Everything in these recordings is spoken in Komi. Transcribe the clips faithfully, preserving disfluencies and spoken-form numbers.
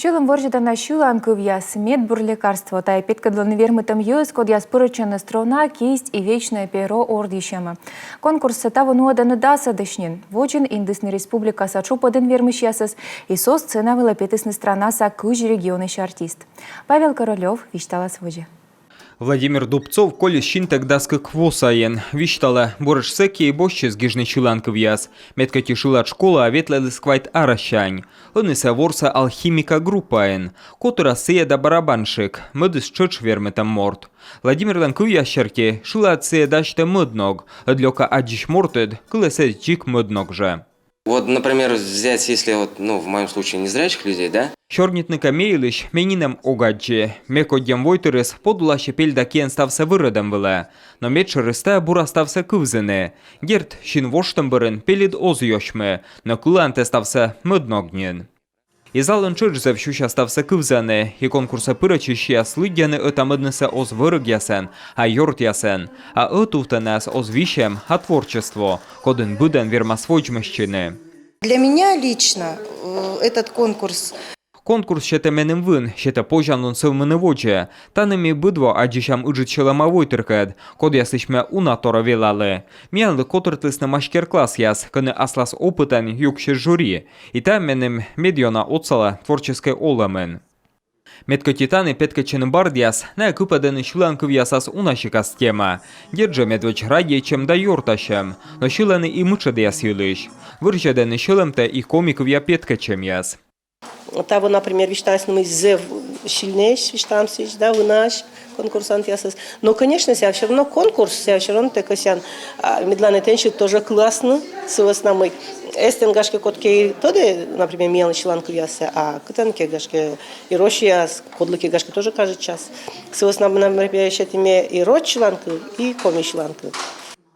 Сьӧлӧм вӧрзьӧдана сьылан кывъяс — медбур лекарство. Тайӧ петкӧдлӧны вермытӧм йӧз, кодъяс пырӧдчӧны «Струна», «Кисть» и «Вечное перо» ордйысьӧмӧ. Конкурссӧ таво нуӧдӧны дасӧдысь нин. Водзын индісны республикаса тшупӧдын вермысьясӧс, и со сцена вылӧ петісны странаса кызь регионысь артист. Павел Королёв висьталас водзӧ. Владимир Дубцов колис синтӧг дас кык во сайын. Висьталӧ, буретш сэки босьтчис гижны сьылан кывъяс. Мед кӧть и шылад школаӧ ветлӧдліс квайт арӧссянь. Ӧні сійӧ ворсӧ «Алхимика» группаын. Котырас сійӧ да барабанщик, мӧдыс тшӧтш вермытӧм морт. Владимирлӧн кывъяс серти, шылад сійӧ дасьтӧ мӧд ног, ӧд лёка аддзысь мортыд кылӧ сійӧс дзик мӧд ног жӧ. Вот, например, взять, если вот, ну, в моем случае незрячих людей, да? Сёрнитны кӧ ме йылысь, ме нинӧм ог аддзы. Ме коддьӧм войтырыс подуласьӧ пель да киӧн ставсӧ вӧрӧдӧм вылӧ. Но медшӧрыс — тайӧ бура ставсӧ кывзыны. Дерт, син воштӧм бӧрын пельыд оз ёсьмы, но кылан тэ ставсӧ мӧд ног нин. И залын тшӧтш зэв сюся ставсӧ кывзӧны, и конкурсӧ пырӧдчысьяс лыддьӧны ӧта-мӧднысӧ оз вӧрӧгъясӧн, а ёртъясӧн. А ӧтувтӧ найӧс оз висьӧм, а творчество, кодын быдӧн вермас водзмӧстчыны. Для меня лично э, этот конкурс... Конкурс сетӧ меным вын, сетӧ позянлун сӧвмыны водзӧ. Тані ми быд во аддзысям ыджыд сьӧлӧма войтыркӧд, кодъясысь ме уна торӧ велалі. Миянлы котыртлісны мастер-классъяс, кӧні аслас опытӧн юксис жюри. И тайӧ меным медъёна отсалӧ творческӧй олӧмын. Мед кӧть и тані петкӧдчӧны бардъяс, найӧ кыпӧдӧны сьылан кывъясас уна сикас тема. Дерт жӧ, медводз радейтчӧм да ёртасьӧм, но сьылӧны и мытшӧдъяс йылысь. Вӧрзьӧдӧны сьӧлӧмтӧ и коми кывъя петкӧдчӧмъяс. Таво, например, висьталасны, мый зэв сильнӧйӧсь, висьталам сідз, да, вынаӧсь конкурсантъясыс. Но, конечно, сійӧ всё равно конкурс, сійӧ всё равно тэ кӧсъян, а, медланнӧ тэнсьыд тоже кыласны, сы вӧсна мый эстӧн, гашкӧ, кодкӧ и тӧдӧ, например, миян сьылан кывъяссӧ, а кытӧнкӧ, гашкӧ, и Россияас кодлыкӧ, гашкӧ, тоже кажитчас. Сы вӧсна, например, сеті ме и роч сьылан кыв, и коми сьылан кыв.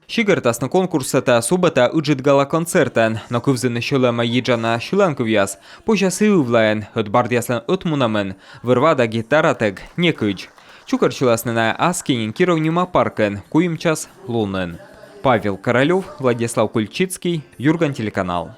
Сигӧртасны конкурссӧ та субӧтаӧ ыджыд гала-концертӧн, но кывзыны сьӧлӧмӧ йиджана сьылан кывъяс позяс и ывлаын, ӧд бардъяслӧн ӧтмунӧмын вӧр-ва да гитаратӧг некыдз. Чукӧртчыласны найӧ аски нин Киров нима паркын куим час лунын. Павел Королёв, Владислав Кульчицкий, «Юрган» телеканал.